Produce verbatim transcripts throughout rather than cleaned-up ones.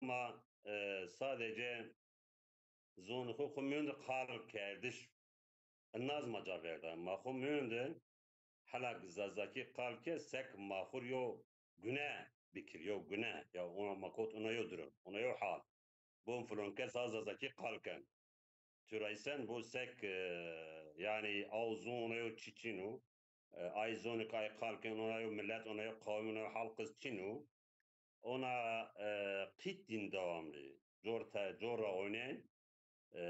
ma, e, sadece zonê xo xo mîyon de qal kerdiş. Inaz ma ca verda. Ma xo mîyon de hela Zazakî qal ke sek ma xo yo gune bikir, yo gune. Ya ona ma kot ona yo durum, ona yo hal. Bon filon kes ha Zazakî qal ken. Tu reysen bo sek, e, yanî aw zon ona yo çiçîno. E, ay zonê ke ay qal ken ona yo milet, ona yo qawim, ona yo halq çîno. Ona, e, qît dîn dewamlî. Cor te, cor ra oynên, e,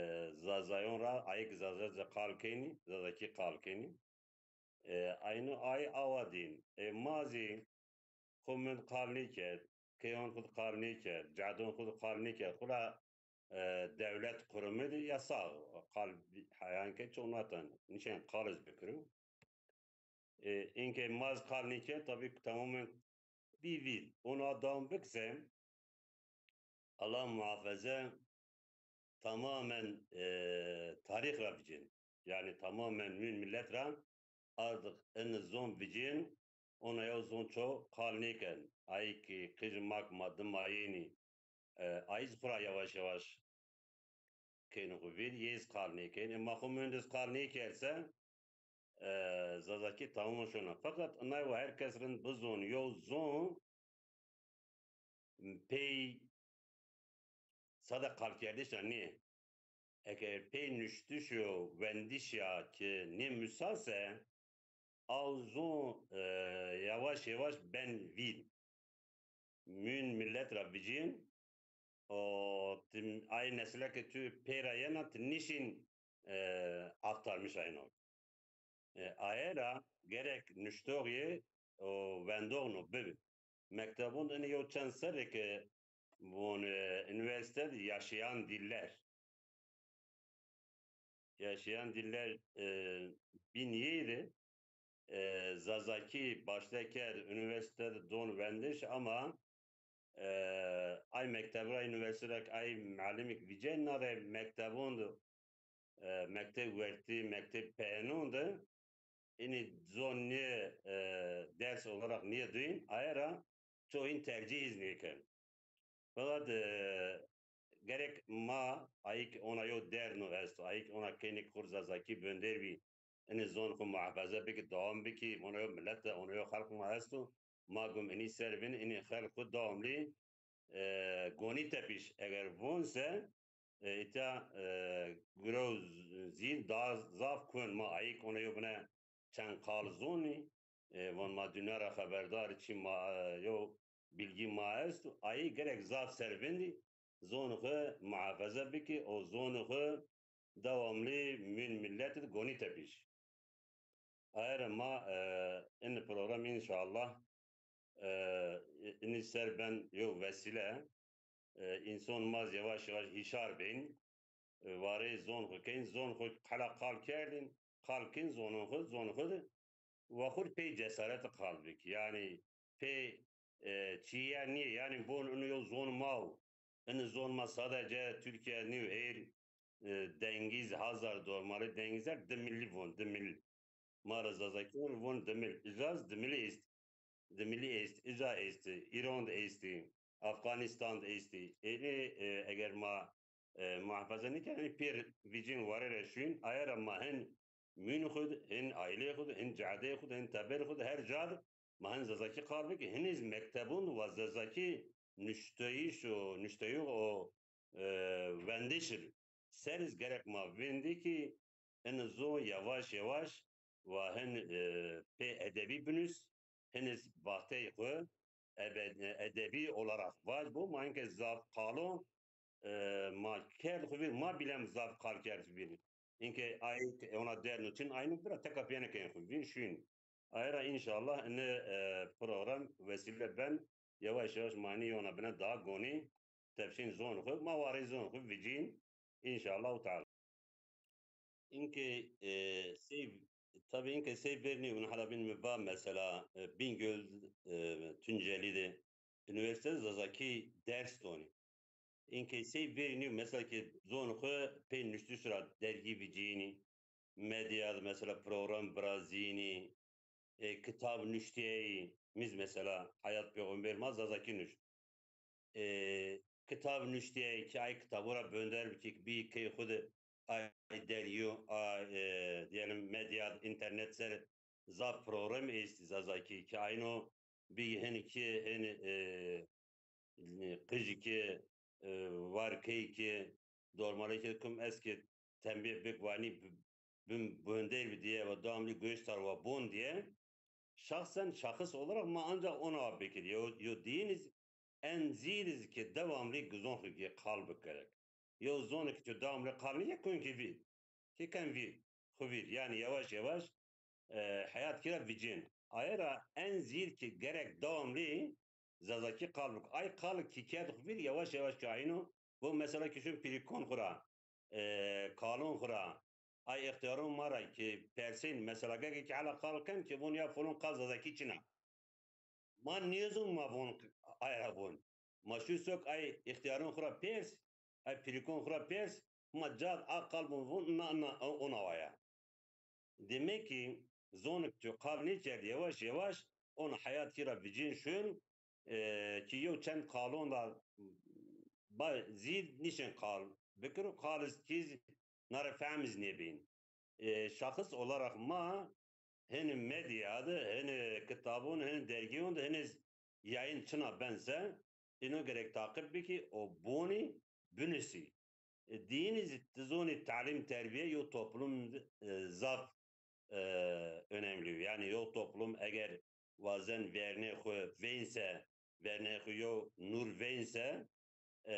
Zazayon ra, ayê ke Zaza qal kenî, Zazakî qal kenî. E, ayno ay awa dîn. E, ma zî xo mîyon qal nêkerd, keyon xo qal nêkerd, cadon xo qal nêkerd. Xo ra, e, dewlet qurumî de yasax, qal heyan ke ço natan, nişen qal ez bikiro. E, inke ma zî qal nêkerd, tabî tamamen bî vîr. Ona dewam bikse, Allah muhafeze, tamamen, e, tarîx ra vicên. Yanî tamamen mîyon milet ra artık in zon vicên, ona yo zon ço qal nêken. Ay ki qij mak ma dima yenî, e, ay zî xo ra yavaş yavaş keyno xo vîr, yê zî qal nêken. E, ma xo mîyon de zî qal nêkerd se, e, Zazakî tamam şona. Fakat inay wa her kes rind bizon, yo zon pey sada qalkerdiş ra nîyê. Eger pey nuştiş û wendiş ya ki nêmusa se, aw zon, e, yavaş yavaş ben vîr. Mîyon milet ra vicên, o ti, ay nesile ke tu pê ra yena, ti nişin, e, aktarmiş ayno. E, aye ra gerek nuştoxî û wendoxno bibi. Mektebon de inî yo çend serrî ke von, e, unîversîte de yaşayan diller. Yaşayan diller, e, bîn yey de, e, Zazakî başte kerd, unîversîte de don wendiş ama, e, ay mekteb ra, unîversîte ra ay muallimîk vicên, na de mektebon de, e, mekteb wertî, mekteb peyenon de inî zon nê, e, ders olarak nê duyîn, aye ra çoyin tercîh iz nêken. Fakat, e, gerek ma ayik ona yo derno esto, ayik ona kenik xur Zazakî bönder bî, inî zon xu muhafaza biki, dewam biki, ona yo millet de, ona yo xelq ma esto, ma gum inî ser bin, inî xelq xu dewamlî, e, gonî tepîş. Eger von se, e, îta, e, gurew z-, zî daha zaf kuen ma ayik ona yo bine çend qal zonî, e, von ma dinya ra xeberdar çi ma, e, yo bilgî ma esto, ayî gerek zaf ser vindî, zonê xu muhafaza bikî û zonê xu dewamlî mîyon milet de gonî tepîş. Aye ra ma, e, in program înşallah, e, inî ser ben yo vesîle, e, înson ma zî yavaş yavaş hîşar bên, e, warê zon xu kên, zon xu hela qal kerdin, qal kên zonun xu, zon xu de, wa xu pey cesaret qal bik. Yanî pey, e, çîya nîye, yanî von ino yo zon ma o. Ini zon ma sadece Türkiye nîyo, êr, e, dengîz hazar dormalê dengîzer di milî von, di milî. Ma ra Zazakî von dimil. Îca zî dimilî est. Dimilî est. Îca est. Îran de est. Afganistan de est. Ênî, e, eger ma, e, muhafaza nêkerd, ênî pêr vicên warê ra şuyîn. Aye ra ma hin mîn xu de, hin aîlê xu de, hin cadê xu de, hin teber xu de, her ca de ma hin Zazakî qal bikî. Hinî zî mektebon de wa Zazakî nuşteyîş û nuşteyû û, e, wendiş ir. Ser iz gerek ma vindî kî ini zon yavaş yavaş wa hin, e, pê edebî binus, hin iz vatey xu ebe-, edebî olarak vac bo. Ma inke zaf qalo, e, ma kerd xu vîr, ma bîlem zaf qal kerd xu vîr. Inke ay ona derno çin aynı bira teka piyene ken xu vîr şuyun. Aye ra înşallah ini, e, program vesîle ben yavaş yavaş ma inî yona bine daha gonî tepşîn zon xu, ma warê zon xu vicîn înşallahu teala. Inke, e, sey, tabî inke sey vernî un hala bin mi va mesela, e, Bingöl, e, Tunceli de unîversîte Zazakî ders donî. Inke sey vernî mesela ki zon xu pey nuştiş ra dergî vicînî, medya de mesela program virazînî, e, kitab nuştîyeyî, miz mesela Hayat Peyxamber ma Zazakî nuşt. E, kitab nuştîyayê ki ay kitabo ra bonder bikî ki bî key xwu de ay dergîyo, a, e, diyelim medya, înternet ser zaf program estî Zazakî ki ayno bî hin ki hin, e, qijî ki, e, war key ki dormalê ki kum ez ki tembîh bik wanî bi-, bim bonder bi diye ve devamlı göster ve bon diye. Şahsen şahıs olarak ma ancak ona bikir. Yo, yo diyiniz en zîriz ki devamlı gizon ki qal bikerek. Yo zon ki devamlı qal niye kun ki vîr. Ki ken vîr, xu vîr. Yani yavaş yavaş, e, heyat kira vicin. Aye ra en zîr ki gerek devamlı Zazakî qal bik. Ay qal ki kerd xu vîr yavaş yavaş ki ayno. Bu mesela ki şun pirîkon xu ra, e, kalon xu ra, ay ixtiyarun ma ra ki persên mesela gege ki hela qal ken ki vun ya fulun qal Zazakî çin a. Ma nêzun ma vun ay ra vun. Ma şu sok ay ixtiyarun xu ra pers, ay pirîkon xu ra pers, ma cad a qal vun vun na, na, ona waya. Demek ki zonik tu qal nêkerd yavaş yavaş on heyat ki ra vicên şun, e, ki yew çend qalon da ba zîr nişên qal bikir û qal iz tîz na ra fehm iz nêbîn. E, şahıs olarak ma hin medya de, hin kitabon, hin dergiyon de, hin yayın çina bense, ino gerek taqip bikî û bonî binusî. E, diyinî zî ti zonî talim terbiye yo toplum, e, zaf, e, önemli. Yani yo toplum eger wazen vernê xwu veynse, vernê xwu yo nur veynse, e,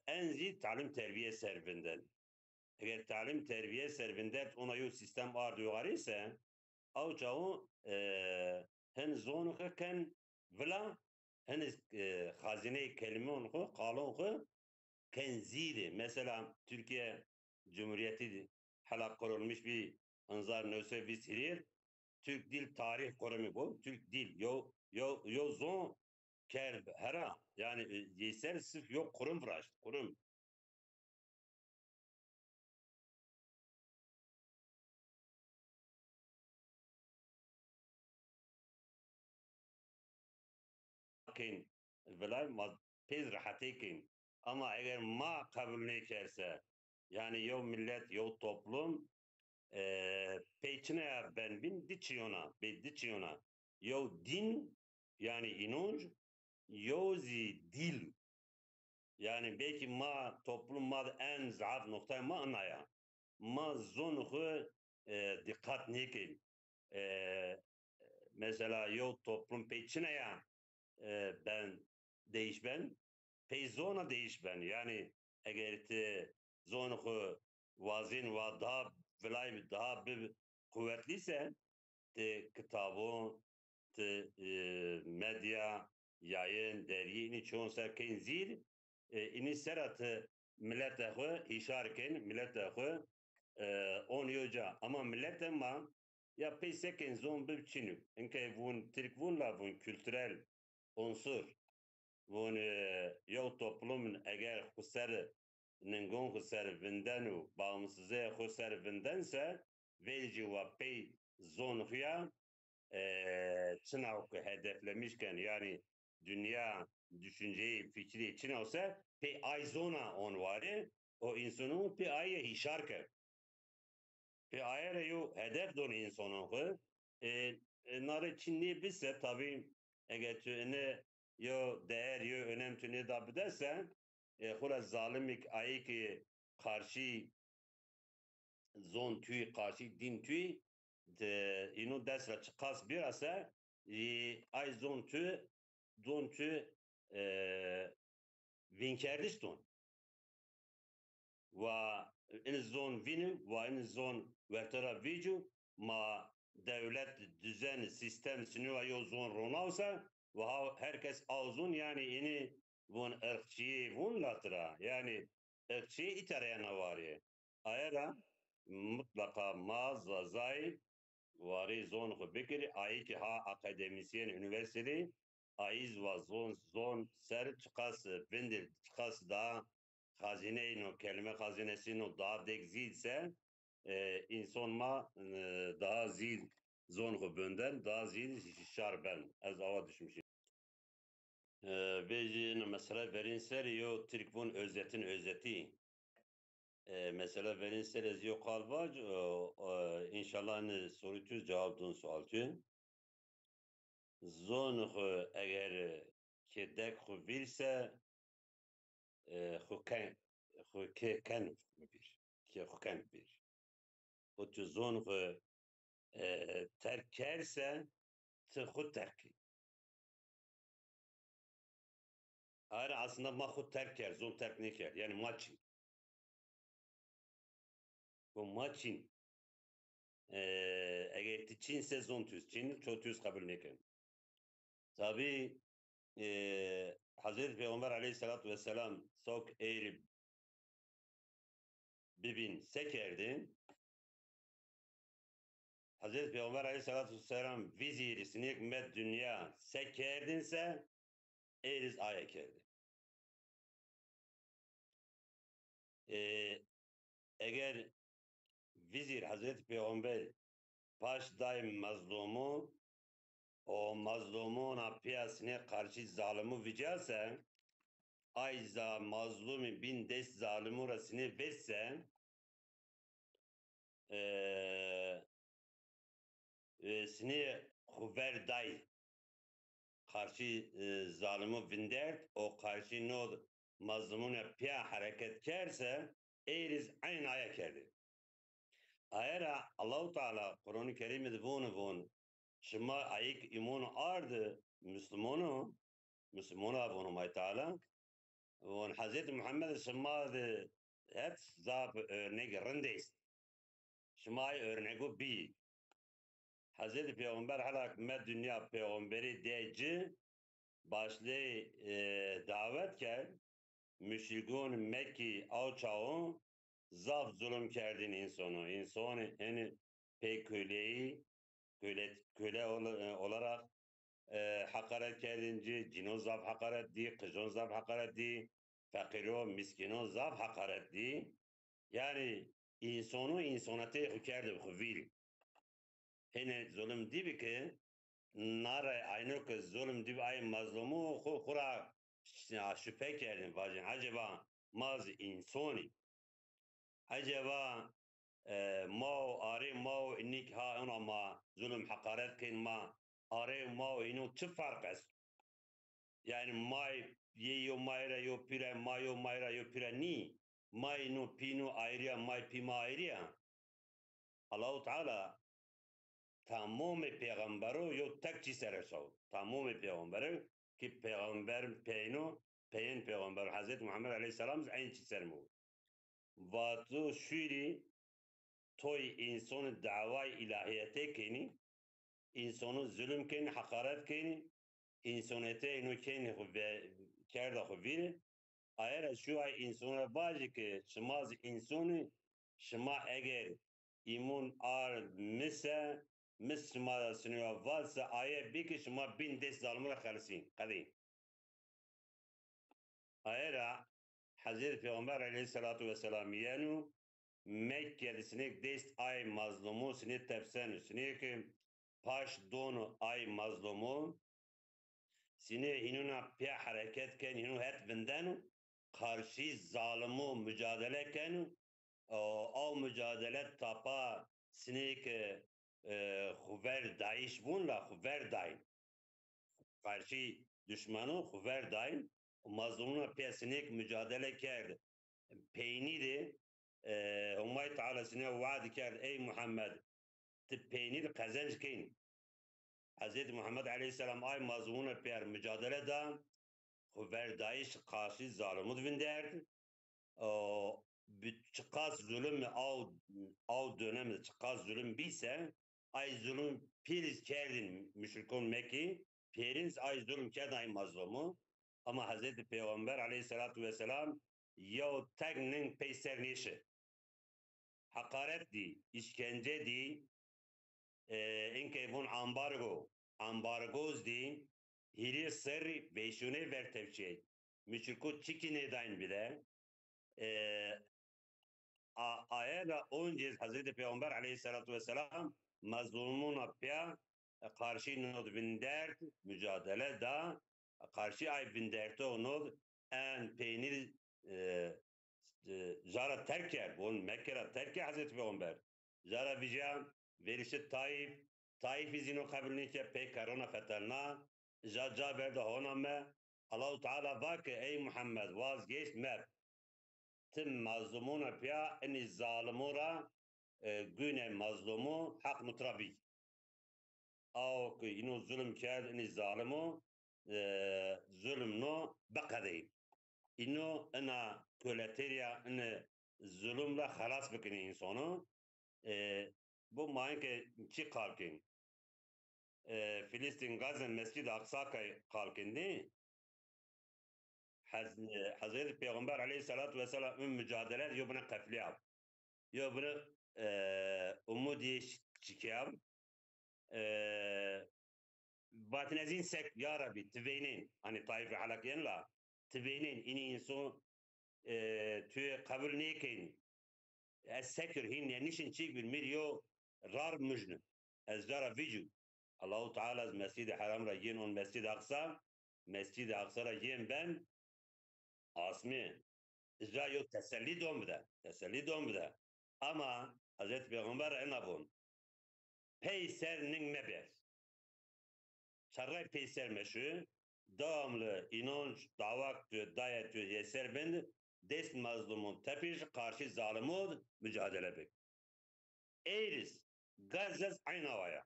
en zî talim terbiye ser vinden. Eger talim terbiye ser vindert ona yo sistem ard yuxarî se, aw çawo, e, hin zon xwu ken vila, hin, e, xazineyê kelimon xwu, qalon xwu ken zîrî. Mesela Türkiye Cumhuriyeti hela kurulmuş bi hezar new sey vîst hîrêr, Türk Dil Tarih Kurumu bu. Türk Dil, yo, yo, yo zon kerd hera. Yani, e, yeser sif yo kurum viraşt, kurum. Kên, vilay ma pêz rehetê kên. Ama eger ma qebul nêkerse, yani yew millet, yew toplum, e, pey çinaya ben bin di çiyona, bê di çiyona. Yew din, yani inonc, yew zî dil. Yani belkî ma, toplum ma de en zaf noktay ma ina ya. Ma zon xwu, e, dîqat nêkên. E, mesela yew toplum pey çine ya, e, ben, değiş ben, pey zona değiş ben. Yani eger ti zon xwu wazên wa daha vilay daha bi quwetlî se, ti kitabon, ti, e, medya, yayın, dergî, înî çiyon ser kên zîr, e, înî sera ti milete xwu hîşar kên, milete xwu, e, on yo ca. Ama milete ma ya pey sekên zon bib çin û. Inkey vun Tirk vun la vun kültürel unsur. Vun, e, yew toplum eger xwu ser ningon xwu ser vinden û bağımsızê xwu ser vindense, veycî wa pey zon xwu ya, e, çinaw ki hedeflemiş ken, yani dünya düşünceyi, fikri çinaw se, pey ay zona on wari, o insanı pey ay hîşar ke. Pê aye ra yo hedef don însonon xwu. E, e, nare çin nêbise, tabî, eger tu ene yo değer, yo önem tu nêda bidese, e, xwu ra zalimik ayê ki qarşî zon tûy, qarşî din tûy, de, îno dest ra çiqas bîra se, e, ay zon tu, zon tu, e, vînkerdiş don. Wa in zon vînî, wa in zon werte ra vîcû, ma dewlet, düzen, sistem, sinu wa yo zon ronawsa, wa ha-, herkes aw zon, yani ini vun ırkçıyı vun latira, yani ırkçıyı itareyana wari. Aye ra mutlaqa ma Zazay warê zon xwu bikirî, ayê ki ha akademisyen, üniversitede, ayîz wa zon, zon ser çiqas vindir, çiqas daha xazineyno, kelime xazinesino daha dek zîd se, e, înson ma, e, daha zîd zon xwu binden, daha zîd şar ben. Ez awa düşmüşüm. E, vejî ina mesela verîn ser yo Tirk vûn özetin özeti. E, mesela verîn ser ez yo qal vac, e, e, înşallah ni sorî tu cewab dûn sual tu. Zon xu eger ke dek xu vîr se, e, xu ken, xu ke ken vîr, ke xu ken vîr. O tu zon xu, e, terk kerse, ti xu terk kî. Ayrı aslında ma xu terk kerd, zon terk nêkerd. Yani ma çin. Bu ma çin. E, eger ti çin se zon tüz çin, ço tüz kabul nêken. Tabi, e, Hazreti Peygamber aleyhissalatu vesselam sok eğri bibin se kerdin? Hazreti Peygamber aleyhissalatu vesselam vizîrî sinêk met dünya se kerdin se, êriz aye kerdin. E, eger vizîr Hazreti Peygamber paş day mazlumu, o mazlumuna pîya sinê qarşî zalimu vicase, ay za mazlumi bin dest zalimu ra sinê vesse, e, e, sinê xu ver day. Qarşî, e, zalimu vindert, o qarşî no mazlumuna pîya hereket kerse, êriz eyn aya kerdê. Aye ra Allahu Teala Quran-ı Kerim'e de vonu von, şima ayik îmon ardı, Müslümanu, Müslümanu vonu May Teala, von Hazreti Muhammed şima de het zaf örnek rind est. Şima ay örnegu bî. Hazreti Peygamber hela ke me dünya peygamberî de ci başley, e, davet kerd, müşrikon Mekkî aw çaxo zaf zulum kerdin însonu. Însoni heni pey köleyî, köle, köle ol-, e, olarak, e, hakaret kerdin ci, cinon zaf hakaret dî, qijon zaf hakaret dî, feqîro, miskînon zaf hakaret dî. Yani însonu însonetê xu kerdib xu vîr. Hene zulum dîbi ki, nare ayno ki zulum dîbi ay mazlumu xu, xu ra ş-, şüphe kerdin, vajin, acaba ma zi însonî? Acaba, e, ma û arê ma û inik ha ona ma zulum heqaret kên ma, arê ma û ino çi farq est? Yani may yê yo may ra yo pî ra, ma yo may ra yo pî ra nî. May ino pî ino ayrî ya, may pî ma ayrî ya. Allahu Teala tamamê pêxembero yo tek çî ser eşaw. Tamamê pêxembero ki pêxember peyno, peyên pêxember Hazreti Muhammed aleyhisselam zî eyn çî ser mi. Vato şûrî toy însonî daway îlahîyete kenî, însonu zulum kenî, heqaret kenî, însonete ino kenî xu ve-, kerda xu vîrî. Aye ra şuay însona vajî ki şima zi însonî, şima eger îmon ard mi se, mi şima ra sinoya vat se, aye bî ki şima bin dest zalimu ra xelisîn, qedîn. Aye ra Hezreti Peyxamber aleyhisselatu vesselam yenu Mekke de sinêk dest ay mazlumu sinê tepsenu, sinê ki paş donu ay mazlumu, sinê hînuna pîya hereket ken, hînu het vindenu, qarşî zalimu mucadele kenu, o, aw mucadele tapa sinê ki, e, xuver dayîş vun la xuver dayn. Qarşî duşmanu xuver dayn, mazlumuna pê sinêk mucadele kerd. Peynî de, e, Humay Teala sine wad kerd, ey Muhammed, ti peynî de qezenc keyn. Hezreti Muhammed aleyhisselam ay mazlumuna pêr mucadele da, xuver dayîş qarşî zalimu de vinderd. O, bi-, çiqas zulum aw, aw dönem de çiqas zulum bîse, ay zulum pîriz kerdin müşrikon Mekkî, pêrin ay zulum kerdin ay mazlumu. Ama Hezreti Peyxamber aleyhisselatu vesselam yew tek ning peyser nêşi. Heqaret dî, îşkence dî, e, inkey vun ambargo, ambargoz dî, hîrê serrî veyşûnê ver tevçîyey. Muşrikû çikî nêdayn bide. E, a-, aye ra oncêz Hezreti Peyxamber aleyhisselatu vesselam mazlumuna pîya, e, qarşî nod vindert, mucadele da, qarşî ay vinderto nod en peynîr, e, e, jara terk kerd, von mekera terk kerd Hezretî Peyxamber. Jara vîjya verişi Taîf, Taîfî zî no qebul nêke pey kerrona fetelna, ja ca verda hona me. Allahu Teala va ke ey Muhammed, vazgeç, mer. Ti mazlumûna pîya inî zalimû ra, e, gûne mazlumû heq nutira bî. Aw ke îno zulm kerd, inî zalimo, e, zulm no biqedeyî. Îno ina koletêrîya, ini zulm ra xelas bikinî însono. E, bu ma inke çî qal kên? E, Filistîn, Gazze, Mescid Aqsa kay qal kên dî. Hez-, Hezretî Peyxamber aleyhîsselatu wesselam in mucadele yo bine qeflîya. Yo bine, e, umudî şikîya. E, vatine zîn sek, ya Rebbî, ti veynên, hanî Taîfî helak yen la, ti veynên, inî înson, e, tu qebul nêkên. Ez sekir hîn, ya nişin çîk bir, mir yo rar mujni. Ez ca ra vîcû. Allahu Teala ez Mescid-i Heram ra yên on Mescid Aqsa, Mescid-i Aqsa ra yên ben asmî. Îca yo tesellî don bide. Tesellî don bide. Ama Hezretî Peyxamber ra ina von. Peyser ning mebêr. Çerray peyser meşu, devamlı inanç, davak tu, daya tu yeser bind, dest mazlumun tepiş, karşı zalimun mücadele bik. Êriz, Gazze z eyn awaya.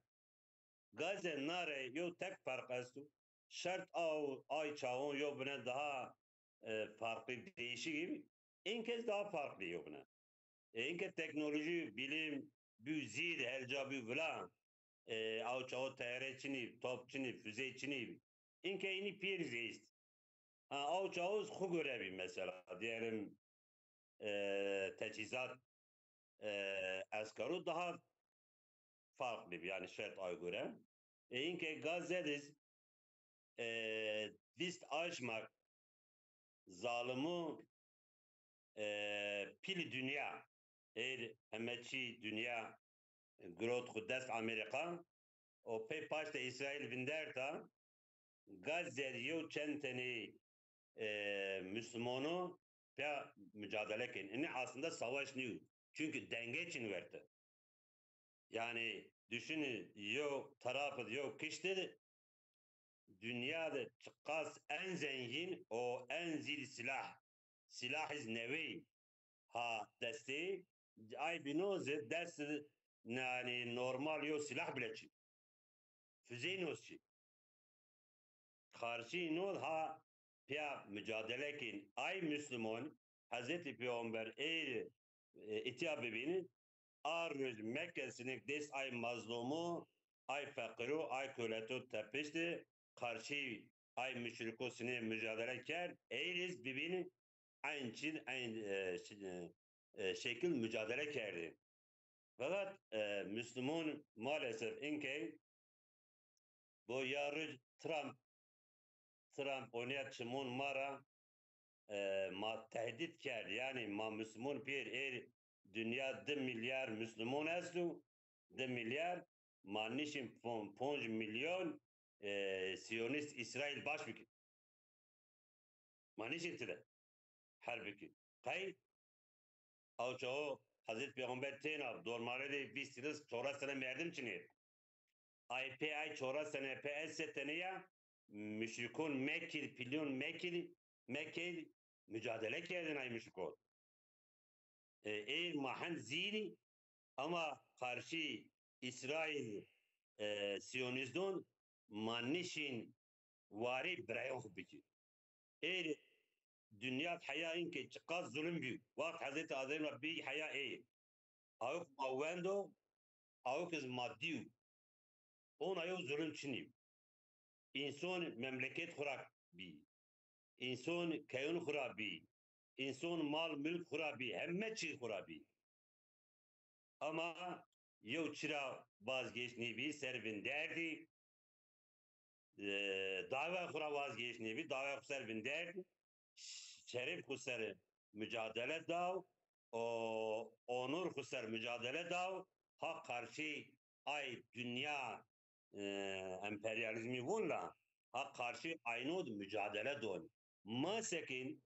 Gazze nare yo tek farq estu. Şert aw, ay çağın yo bine daha, e, farklı, değişik gibi. İnkez daha farklı yo bine. E, inke teknolojî, bilim, bî zîd, her ca bî vila. E, aw çawa teyare çinî, top çinî, füze çinî. Inke inî pîyerî zî est. Ha, aw çawa xu gore bî mesela. Diyelim, e, teçhîzat, e, eskeru daha farklı bî, yanî şert ay gore. E, inke Gazze diz, e, vîst aşmak zalimu, e, pîlî dinya, êr heme çî dinya girot xu dest Amerîka, o pey paşte Îsraîl vinderta, Gazze yew çend tenî, e, Müslümanu pîya mücadele kên. Inî aslında savaş nîyo. Çünkü denge çin werte. Yanî düşünü, yew taraf id, yew kişt id, dinya de çiqas en zengîn û en zîd silah, silah iz newey ha destê, ay bîno zî dest, yanî normal yew silah bile çin. Füzeyno çin. Karşî no ha pîya mücadele kên. Ay Müslüman, Hezretî Peyxamber ey, e, îtya bibîni, a roj mekesinik dest ay mazlumu, ay feqiru, ay koletu tepişti, karşî ay müşriku sinê mücadele kerd, ey riz bibîni, eyn çîn, eyn, e, şi-, e, e, şekil mücadele kerdî. Fakat, e, Müslüman maalesef inkey bo ya roj Trump, Trump onîya çimon ma ra, e, ma tehdît kerd. Yanî ma Müslüman pêr êr dinya di milyar Müslüman estu, di milyar, ma nişin pon-, ponc milyon, e, Siyonist Îsraîl baş bikir. Ma nişin tide herb bikir. Qey? Aw çawo Hezretî Peyxamber têna dormare de vîst yıl, çoras sene merdim çinê. Ay pê ay çoras sene pê ez se tenê ya müşrikon Mekkî, pilyon Mekkî, Mekkî mücadele kerdin ay müşrikon. E, ey ma hend zîrî ama karşî Îsraîl, e, Siyonîston ma nişin warê birayon xu bikî. Êr dinya heya in ke çiqas zulm bî. Waxt Hezretî Adem ra bî heya êr. Awik ma wendo, awik iz ma dîw. Ona yew zulm çinî. Înson memleket xu ra bî. Înson keyun xu ra bî. Înson mal mulk xu ra bî. Heme çî xu ra bî. Ama yew çira vazgeç nêbî, ser vinderdî. E, dawa xu ra vazgeç nêbî, dawa xu ser vinderdî. Şeref xu ser mücadele daw, o onur xu ser mücadele daw. Ha karşî ay dinya, e, emperyalizmî vun la, ha qarşî ayno de mucadele don. Ma sekin,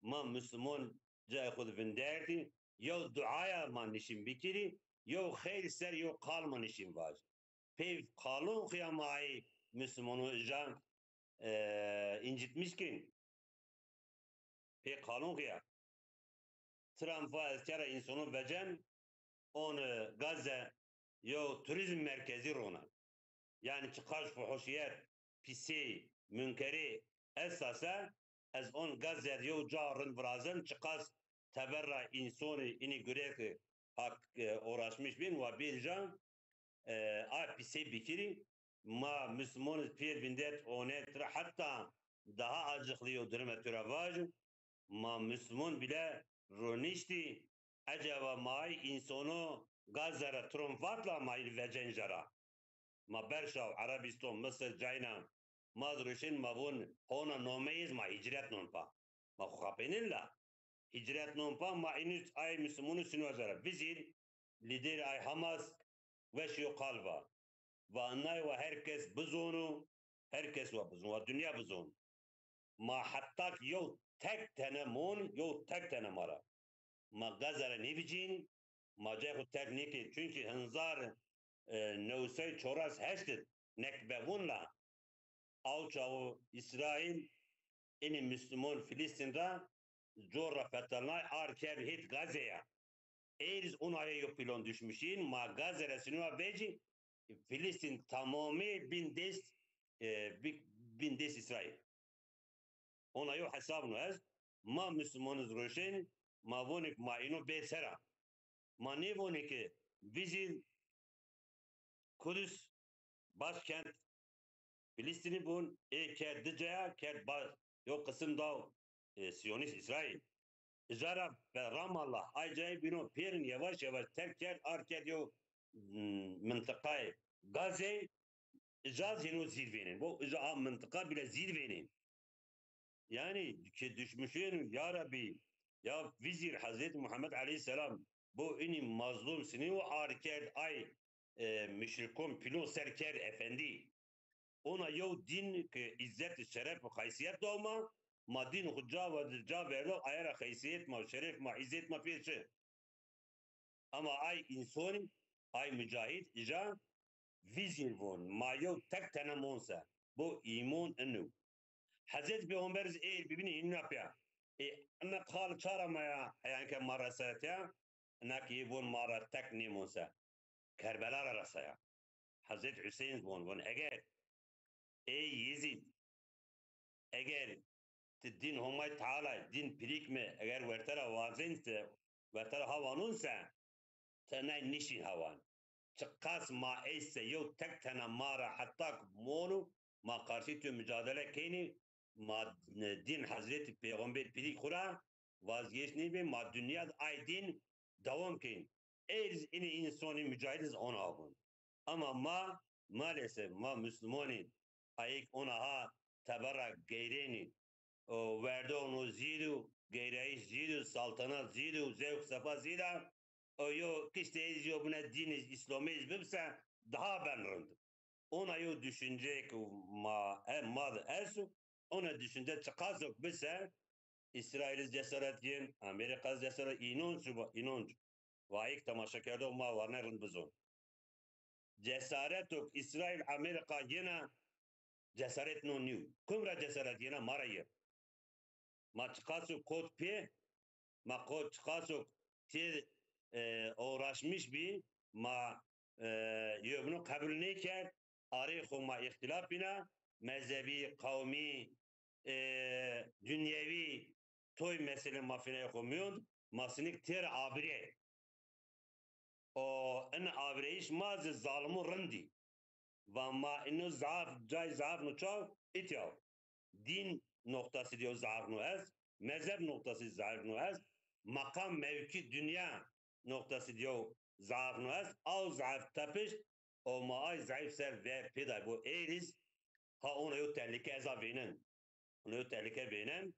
ma Muslimon cayê xo de vindertî, yew duaya ma nişîn bikirî, yew xeyr ser yew qal ma nişîn vajî. Pey qalon xuya ma ay Muslimonu ijan, e, incitmiş kin. Pê qalon xuya. Trump va ez kera însono vecen, on, e, Gazze yew turizm merkezî rona. Yanî çiqas fuhuşîyet, pisî, munkerî esta se, ez on Gazze yew ca rind virazen, çiqas teberra însonî înî gurê ke hak, e, uğraşmış bîn wa bêrî ca, e, a pisê bikirî, ma Müslümanız pêr vindet onet ra heta daha acıklı yo duruma tura vajin, ma Müslüman bile roniştî, eceba ma ay însono Gazze ra Trump vatla ma îl vecen jera. Ma berşaw Erebiston, Mısır cayna, ma zi roşên ma von hona nomeyiz ma hicret non pa. Ma xo xapênin la. Hicret non pa ma înus ay Müslümanu sino jera. Vizir, lider ay Hamas, weş yo qal va. Va nay wa her kes bizonu, her kes wa bizon, wa dünya bizon. Ma hetta ki yew tek tene mon, yew tek tene ma ra. Ma Gazze ra nêvicîn, ma cay xo terk nêkên. Çunkî henzar, e, new sey çoras heşt id Nekbe vun la. Aw çawo Îsraîl, înî Müslüman Filistîn ra cor ra fetelnay, ar kerd hêt Gazze ya. Êriz ona ye yo pilon düşmüşîn, ma Gazze ra sînûa vecî, Filistîn tamamî bin dest, e, bi-, bin dest Îsraîl. Ona yo hesab no ez, ma Müslümanız roşên, ma vonik ma îno bê sera. Ma nêvonê ke vizî Kudüs başkent Filistînî bun, ê kerd di caya, kerd ba-, yo qisim daw, e, Siyonîst Îsraîl. Îja ra be Ramallah, ay cayê bîno pêrin yewaş yewaş terk kerd, ar kerd yo, m-, mintiqayê Gazze, îja zî hêno zîr vênên. Bo îja a mintiqa bile zîr vênên. Yanî ke düşmüşênû ya Rebî, ya vizîr Hezretî Muhammed aleyhîsselam bo înî mazlum sinî û ar kerd ay, e, muşrikon pilon ser kerd efendî. Ona yew dîn ke îzzet, şeref û xeysîyet daw ma, ma dîn xwu ca ve-, ca verdo, aye ra xeysîyet ma, şeref ma, îzzet ma pê çi? Ama ay însonî, ay mucahîd îja vizîr von, ma yew tek tene mon se. Bo îmon inu. Hezretî Peyxamber zî ê bibînî hînûna pîya. Ê, ina qal çara ma ya, yanî ke ma resaya tiya, ina ke yê von ma ra tek nêmon se. Kerbela ra resaya. Hezret Hüseyin von, von eger, ey Yezîd, eger ti dîn Homay Teala, dîn pirîk mi, eger werte ra wazên se, werte ra hawanon se, ti nay nişîn hawan. Çiqas ma ey se yew tek tena ma ra heta ki monu, ma qarşî tu mucadele kenî, ma, e, dîn Hezretî Peyxamber pirîk xwu ra vazgeç nêbê, ma dinya de ay dîn dewam kenî. Ey zî înî însonî mucahîd iz ona abûn. Ama ma, maalesef ma Muslumonî, ayik ona ha teberra geyrênî, o werdo no zîd û, geyrayîş zîd û, saltanat zîd û, zewq sefa zîd a, o yo kiştê ey zî yo bine dîn iz, Îslamê iz bibse, daha ben rind. Ona yo düşünceyê ke ma, e, ma de esto, ona düşünce çiqasok bise, Îsraîl iz cesaret yin, Amerîka iz cesaret, înonc, înonc. Wa êk temaşekerdox ma warne rind bizon. Cesareto ke Îsraîl, Amerîka yena, cesaret no nîyo. Kum ra cesaret yena, ma ra yi. Ma çiqasok kot pê, ma kot çiqasok tê, e, uğraşmış bî, ma, e, yewbîno qebul nêkerd, arê xo ma îxtîlaf bîna, mezhebî, qewmî, e, dinyewî, toy meselê ma fînayê xo mîyon, ma sinik têr abirê. O in avireyîş ma zî zalimo rindî. Va ma ino zaf, cay zaf no çaw, îtya. Dîn noqtasî diyo zaf no est, mezheb noqtasî zaf no est, maqam, mewkî, dinya noqtasî diyo zaf no est, aw zaf tepişt, o ma ay zayîf ser ver pêday bo êriz, ha ona yo tehlike eza vênen. Ono yo tehlike vênen.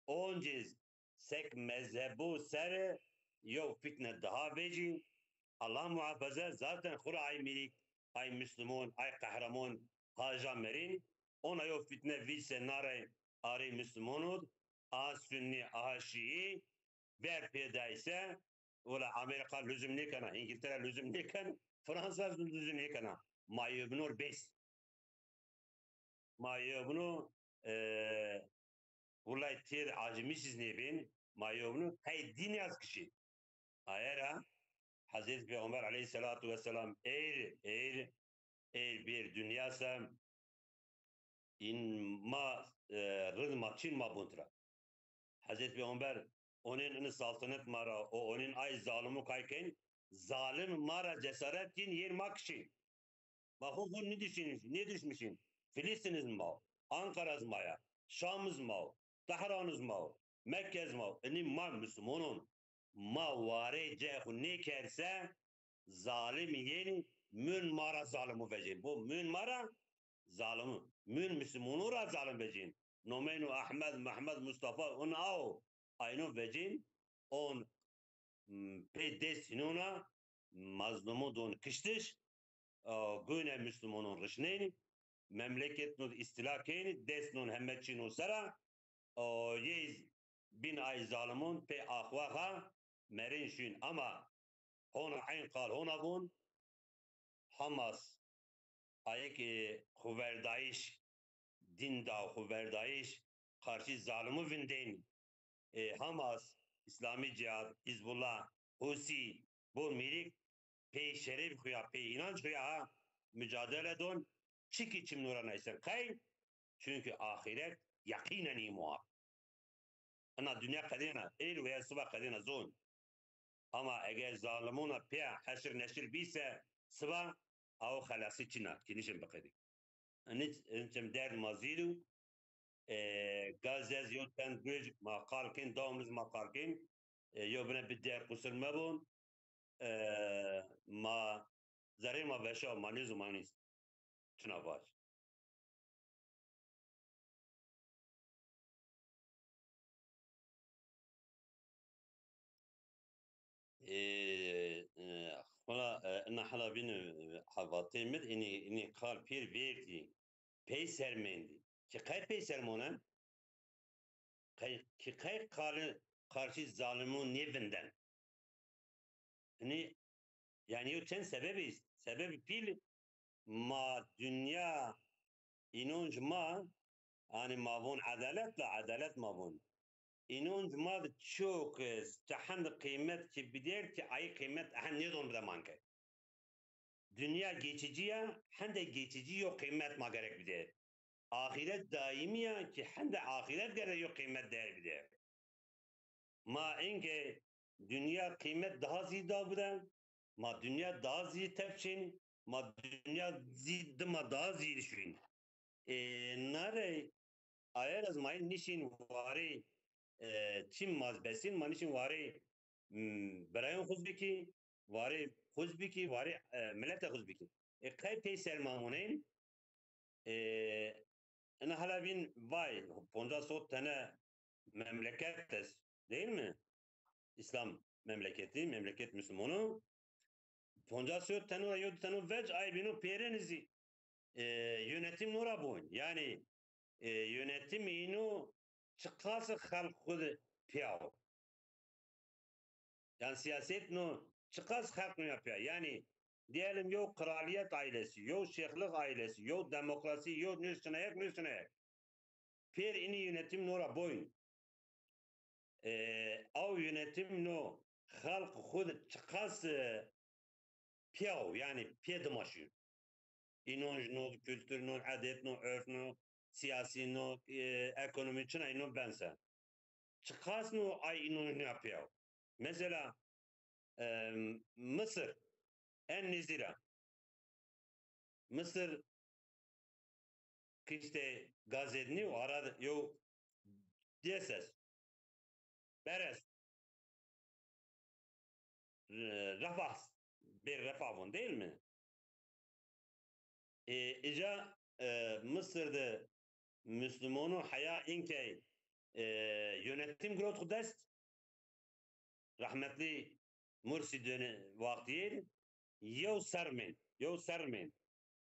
Oncîz sek mezhebo ser yo fitne daha vecî. Allah muhafaza, zaten xura ay mîrîk, ay Müslüman, ay qehraman haja merîn. Ona yo fitne vîc se nare arê Müslümanod, aha Sünni, aha Şii, ver pêdayse, wela Amerika lüzum nêkena, İngiltere lüzum nêken, Fransa lüzum nêkena. Ma yobinor bes. Ma yobino, e, wulay têr acimîş iz nêbên, ma yobino qey dîn yaz kişî. Aye ra Hezretî Peyxamber aleyhîsselatu wesselam êr, êr, êr bêr dinya se, în ma, e, rind ma çin ma bun tira. Hezretî Peyxamber onên ini saltanet ma ra, o onên ay zalimu kay kên, zalim ma ra cesaret kên, yên ma kişîn. Ma xo xo nêdişin, nêdişmişin. Filîstin iz ma o, Ankara iz ma ya, Şam iz ma o, Tehran iz ma o, Mekke iz ma o. Inî ma Müslümanon. Ma warê cayê xo nêkerd se, zalim yên mün ma ra zalimu vecên. Bo mün ma ra zalimu. Mün Müslümanon ra zalim vecên. Nomeyno Ahmed, Mehmed, Mustafa, un ao. Ayno vecên, on, m, pê dest hînon a, mazlumu don kiştiş, e, gune Müslümanon rişnên, memleketno îstîla kên, destnon heme çîno sera, e, yê bin ay zalimon pê axwaxa merin şûn. Ama hona eyn qal hona von, Hamas, ayê ke xoverdayîş dîn da, xoverdayîş qarşî zalimu vindên, e, Hamas, Îslamî Cîhad, Hizbullah, Husî, bo mîrik pê şeref xo ya, pê înanc xo ya ha mucadele don, çikî çim nora naysen. Qey? Çunkî axîret yeqînen îmo a. Ina dinya qedêna, êr veya siba qedêna zon. Ama eger zalimona pê heşir neşir bîse siba, aw xelasî çin a, ki nişin biqedî. Ini, ini çim derd ma zîd û, e, gaz ez yo çend roj ma qal kên, dawam iz ma qal kên, e, yo bine bi der qusur mebon, e, ma zerê ma veşa, ma nêz û ma nîst. Çina vaj. Ê, e, xula, e, ina hela bîn, e, hevatê mi d, inî, inî qal pêr vêrdî. Peyser mendî. Ki qey peyser monen? Qey, ki qey qali qarşî zalimun nêvinden? Inî, yanî yo çend sebebî est. Sebebî pîl, ma dinya, înonc ma, hanî ma von edalet la, edalet ma von. Înonc ma di çok, e, ti hend qîmet ki bider ki ay qîmet ehend nêdon bide manke. Dinya geçici ya, hende geçici yo qîmet ma gerek bider. Axîret daîmî ya ki hende axîret gerek yo qîmet değer bider. Ma enge dinya qîmet daha zî da bide, ma dinya daha zî tepşên, ma dinya zî dima daha zî şûn. E, nare ayer ez ma nişin warê, e, çim ma besin, ma nişin warê, m, birayon xuz bikî, warê xuz bikî, warê, e, milete xuz bikî. E, qey peyser ma monên, e, ina hela vîn vay, poncas sot tene memleket est, değil mi? İslam memleketi, memleket Müslümanu. Poncas sot teno ra yo di teno vec ay bîno pêrin zî, e, yönetim nora boyn. Yani, e, yönetim îno çiqas xelq xu de pîya wo. Yani siyaset no çiqas xelq no ya pîya. Yani diyelim yo kraliyet ailesi, yo şêxlix ailesi, yo demokrasi, yo nêz çinayek, nêz çinayek. Pêr inî yönetim nora boyn. E, aw yönetim no xelq xu de çiqas, e, pîya wo, yani pê dima şîyo. Înonc no, kultur no, edet no, örf no, siyasî no, e, ekonomî çinay no bense. Çiqas no ay înonc no ya pîya wo. Mesela, e, Mısır en nêzî ra. Mısır kiştê gazednî û ara de yo des est. Beres. Re-, Refah. Bê Refah von, değil mi? E, ica, e, Mısır de Müslümanu heya inkey, e, yönetim girot xu dest. Rahmetli Mursi döne-, wextî yew serr mên, yew serr mên.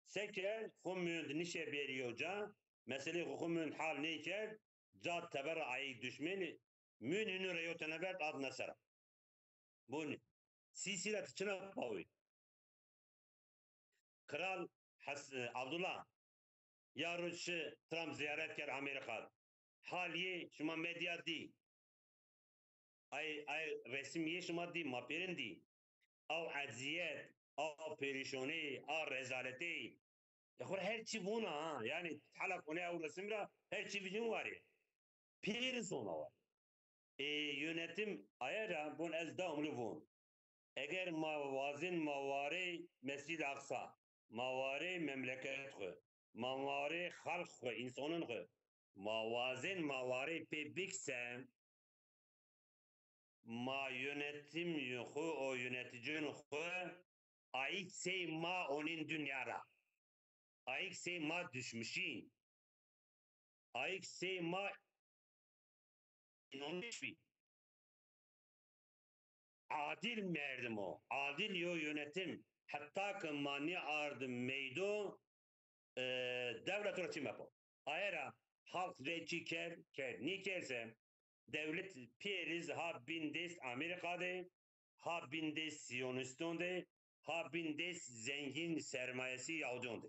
Seke xo mîyon di nişe bêrî yew ca, meselê xo xo mund hal nêkerd, ca teber ra ayî duşmenî, mün hinu ra yo tene verd ad nesera. Bun, Sîsî ra ti çina pawî? Kral Hes-, e, Abdullah, ya roj şi Trump zîyaret kerd Amerîka. Halî şima medya dî. Ay, ay resimîyê şima dî, ma pêrin dî. Aw ezîyet, aw perîşonî, a rezaletî. Ya xo her çî vona ha. Yanî hala konê ew resim ra her çî vîjin warê. Pêrin sona warê. E, yönetim aye ra bon ez dewamlı von. Eger ma wazên ma warê Mescid Aqsa, ma warê memleket xwu, ma warê xalq xwu, însonon xwu, ma wazên ma warê pê bikse, ma yönetim xwu û yöneticiyên xwu ayîk sey ma onîn dinya ra. Ayîk sey ma duşmişî. Ayîk sey ma inanmış bî. Adil merdim o. Adil yo yönetim. Heta ke ma nêard meydo, e, dewlet ra çî mepo. Aye ra halk rê çî kerd, kerd. Nêkerd se dewlet pêriz ha bîn dest Amerîka de, ha bîn dest Sîyonîston de, ha bîn dest zengîn sermayesî Yahudîyon de.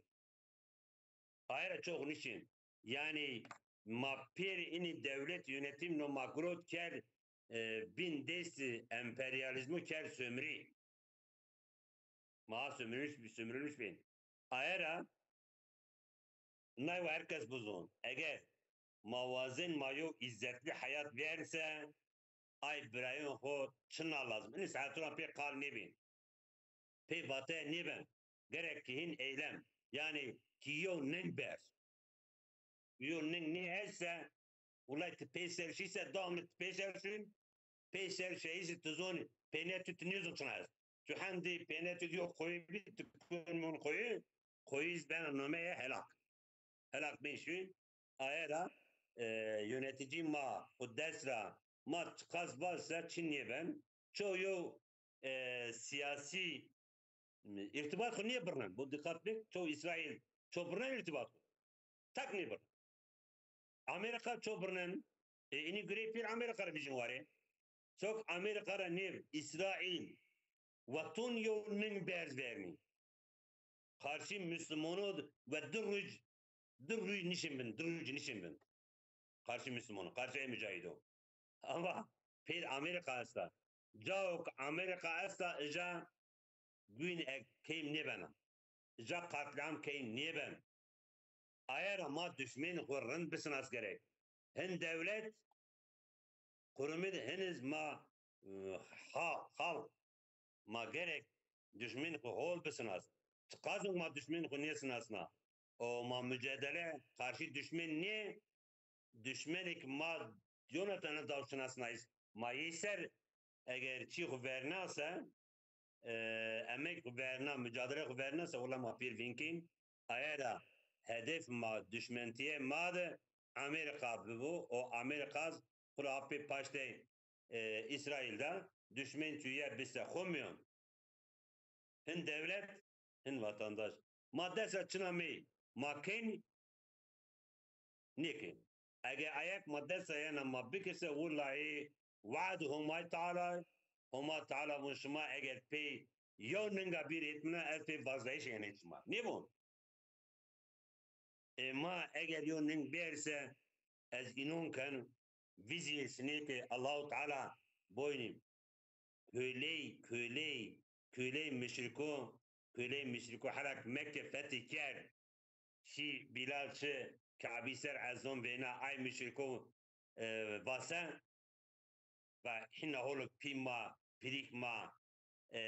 Aye ra çok nişin. Yanî ma pêr inî dewlet yönetim no ma girot kerd, e, bîn dest emperyalizmu kerd sömürü. Ma sömürmüş, sömürülmüş bin. Aye ra nay wa her kes bizon. Eger ma wazên ma yo îzzetli heyat vêrn se, ay birayên xo çina lazim. Inî saet ra pê qal nêbên. Pê vateye nêben. Gerek ki hîn eylem. Yanî ki yo ning berz. Yo ning nêest se, wulay ti peyser şî se, dewamlı ti peyser şî, peyser şî se ti zonî, peynê tu ti nêzon çina est. Tu hendî peynê tu yo koyî bî, ti kon mon koyî, koyî zî bena nomeye helak. Helak bên şî. Aye ra, e, yöneticî ma xwu dest ra, ma çiqas vaz se çin nêben. Ço yo, e, sîyasî, e, îrtibat xwu nêbirnen. Bu dikkat bik, ço Îsraîl, ço birnen îrtibat xwu. Tak nêbirnen. Amerîka ço birnen, e, inî gurey pîr Amerîka ra vîjin warê. Sok Amerîka ra nêv, Îsraîl, weton yo ning berz vernî. Qarşî Muslumono ve di ruj, di ruj nişin bin, di ruj nişin bin. Qarşî Muslumono, qarşî ey mucahîdo. Ama pêr Amerîka esta. Cao ke Amerîka esta, îja guyn e-, keym nêbena. Îja qatliam keym nêben. Aye ra ma duşmên xwu rind bisinas gerek. Hin dewlet, qurumî de hin iz ma, e, ha-, xalq, ma gerek duşmên xwu hol bisinas. Çiqas ma duşmên xwu nêsinasna û ma mucadele qarşî duşmên nê, duşmenêk ma yona tene daw şinasnayîs. Ma yê ser eger çî xwu vernase, e, emeg xwu verna, mucadele xwu vernase, wela ma pêr vînkîn. Aye ra hedef ma, duşmentîye ma de Amerîka bibo û Amerîka xwu ra pê paştê, e, Îsraîl de duşmen çuye bise xwu miyon. Hin dewlet, hin vatandaş. Ma dest ra çina mey, ma kên, nêkên. Ege ayek ma dest ra yena ma bikirse, wulayî we'd Homay Teala, Homa Teala vun şima eger pey yo ninga bîr êtmina, ez pey vazdayîş yenê şima. Nêvun? E, ma eger yo ning bêrse, ez înon ken, vizî sinê ke Allahu Teala boynî köley, köley, köley müşriko, köley müşriko hela ke Mekke fethî kerd. Şî Bîlal şi Kabî ser ezon vêna ay müşriko, e, vase. Va hîna holo pî ma, pirîk ma, e,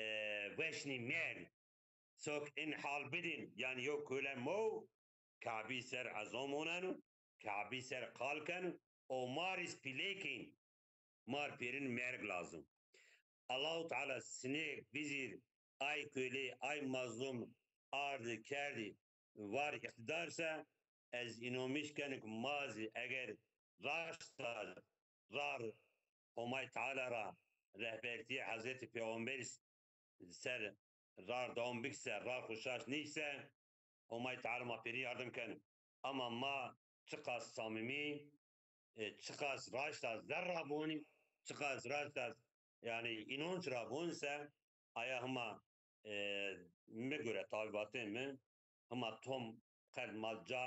weşnî merd. Sok in hal bidin, yanî yo köle mo, Kabî ser ezon moneno, Kabî ser qal keno, o mar iz pîlekîn. Mar pêrin merg lazim. Allahu Teala sinê vizîr ay kölê, ay mazlum ardi kerdî war îqtîdar se, ez înomiş kenu ke ma zî eger raşta rar Homay Teala ra, rehbertîyê Hezretî Peyxamberî ser rar dewam bikse, rar xwu şaş nîkse, Homay Teala ma pêrin yardim kenu. Ama ma çiqas samîmî, e, çiqas raşta zerra bonî, çiqas raşta, yanî, înonc ra bon se, aya hima, e, mi gore, tabî vatê mi, hima tom qelb ma ca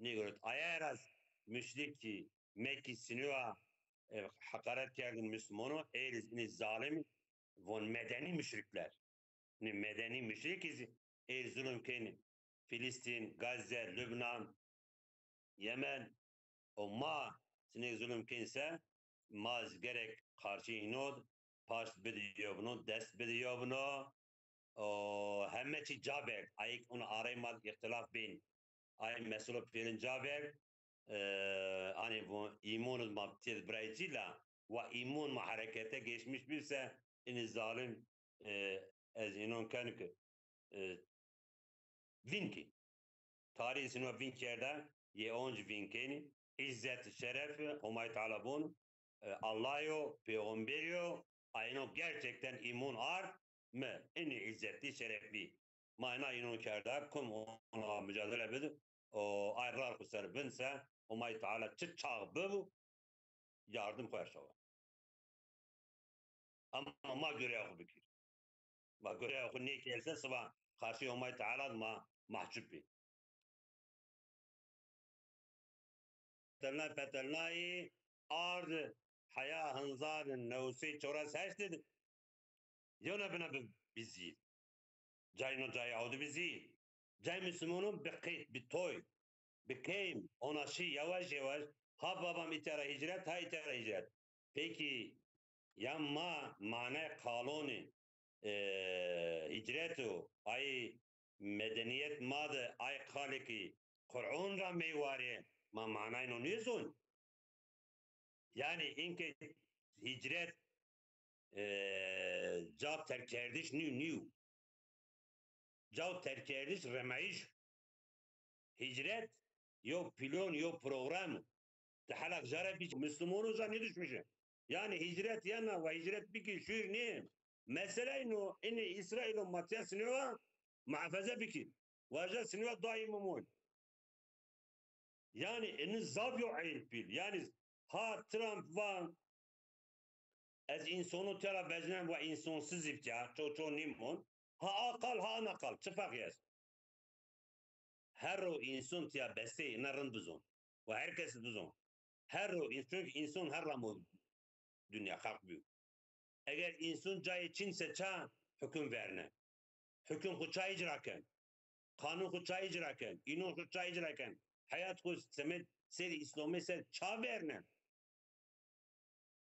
nêgorot. Aya ra muşrikî Mekkî sinîwa, e, heqaret kerdin Müslümanu, êriz inî zalim von medenî muşrikler. Inî medenî muşrikî zî êr zulum kenî. Filistîn, Gazze, Lubnan, Yemen, o ma sinêk zulum kenî se, ma zî gerek qarşî hîno, paşt bidî yo bino, dest bidî yo bino. O heme çî ca verd. Ayik ona arey ma îxtîlaf bên. Ay meselo pêrin ca verd. E, hanî bu îmon ma têd biraycî la, wa îmon ma herekete geçmiş bî se, inî zalim, e, ez înon ken ki, e, vîn kî. Tarîh sino vîn kerde, yê onc vîn kenî. Îzzet, şeref, Homay Teala bon, e, Allah yo, pêxember yo, ayno gerçekten îmon ard, mi inî îzzetî, şerefî. Ma ina înon kerda, kum ona mucadele bid, o ay rar xu ser bin se, Homay Teala çi çax bibu, yardim xu erşawa. Ama ma görev xu bikir. Ma görev xu nêkerd se siba qarşî Homay Teala ma mahcup bî. Fetelnay, fetelnayî ard heya hinzar new sey çewres heşt de yewna bina bi, bi zî. Cayno cayê awdi bi zî. Cay Müslümanun bi qeyt, bi toy, bi keyim, ona şî yavaş yavaş, ha babam îtya ra hicret, ha îtya ra hicret. Peki, ya ma manay qalonî, e, hicret û ay medenîyet ma de ay qalê ki Qur'on ra meywarê, ma manayno nêzon. Yanî inke hicret, e, ca terkkerdiş nîyo, nîyo. Ca terkkerdiş remeyîş. Hicret yo plan, yo program. Ti helaq jare bî, Müslümanun ca nêduşmuşe. Yanî hicret yena wa hicret bikî şûr nê. Meseleyno inî Îsraîlo ma tîya sinîwa muhafaza bikî. Wa ja sinîwa daîm mon. Yanî inî zaf yo eyb pîl. Yanî ha Trump va ez însonu tera vecnen wa însonsizî bîya, ço ço nîmon. Ha a qal, ha ana qal, çi ferqî est? Her ro înson tîya bestê, îna rind bizon. Wa her kes bizon. Her ro îns-, çunkî înson her ra mo dinya xelq bîyo. Eger înson cayê çin se ça hukm verne? Hukm xu ça îcra ken? Qanun xu ça îcra ken? Înon xu ça îcra ken? Heyat xu semed ser Îslamê ser ça vernen?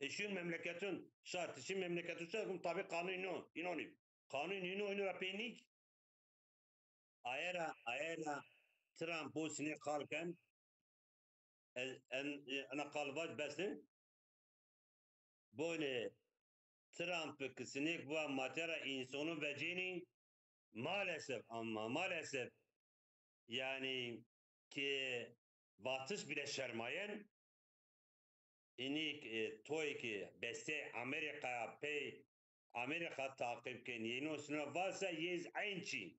E, şûn memleketun şar, ti şî memleketun şar, hukm tabî qanun înon, înon î. Qanun înon, înon ra pê nîk. Aye ra, aye ra Trump bo sinê qal ken. Ez, en, e, ena qal vac bes ê. Bonê Trump ki sinêk va ma tera însonu vecênî, maalesef, ama maalesef, yanî ki vatiş bile şermayen, inî, e, toyê ki bestê Amerîkaya pey Amerîka taqîb ken, yê no sino va se yê zî eyn çî.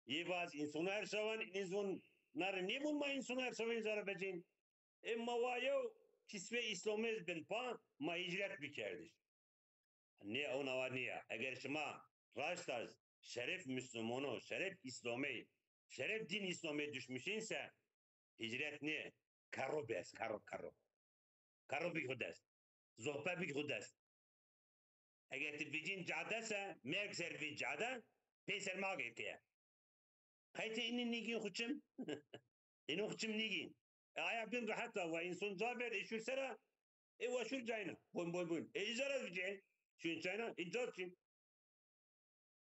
Yê va ez însonu erşawen, înî zî von na rê nêvon ma însonu erşawen, îza ra vecên. Ê ma wa yew kîsvê Îslamê zî bin pa, ma hîcret bikerdiş. Nê, ona wa nîya. Eger şima raşta şeref Müslümano, şeref Îslamê, şeref dîn Îslamê duşmuşîn se, hîcret nê. Kerro bes, kerro, kerro. Kerro bik xu dest. Zohbe bik xu dest. Eger ti vecîn cade se, merg ser vî cade, peyser ma gêrkeye. Qey ti înî nîgîn xu çim? Înî xu çim nîgîn. E, aya bin rehet a, wa înson ca verd, ê şûr sera, ê wa şûr cayna. Boyn, boyn, boyn. Ê îca ra vecê, şûn cayna, ê ca çin.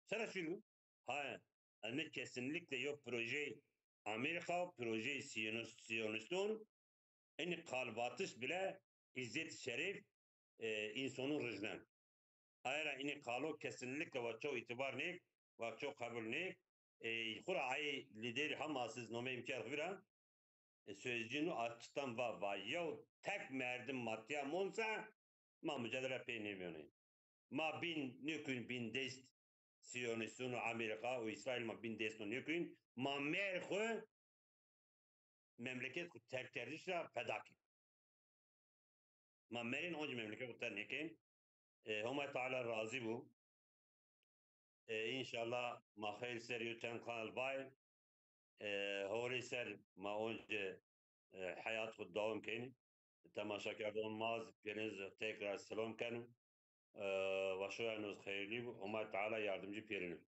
Sera şûr? Ha, ez ne kesinlikle yo projeyê Amerîka, projeyê Siyonist-, Siyonistun, inî qal vatiş bile îzzet şeref, e, însonu rijnen. Aye ra inî qalo kesinlikle wa ço îtîbar nêk, wa ço qebul nêk. E, xura ay lîderî Hamas iz nomey mi kerd vîra, e, sözcüğünü açıktan va, va, yew tek merdim ma tîya mon se, ma mücadele pê nêvîyonê. Ma bîn nêkuyîn bîn dest Siyonistun û Amerîka û Îsraîl, ma bîn dest nêkuyîn. Ma merg xu memleket xu terk kerdiş ra peda kên. Ma merên oncî memleket xu terk nêkên. E, Homay Teala razî bo. E, înşallah ma xeyr ser yew çend kanal bay. E, horê ser ma once, e, heyat xu dewam kenî. Temaşakerdon ma zî pêrin zî tekrar selam kenu. E, wa şoya no zî xeyrlî bo. Homay Teala yardimcî pêrin bo.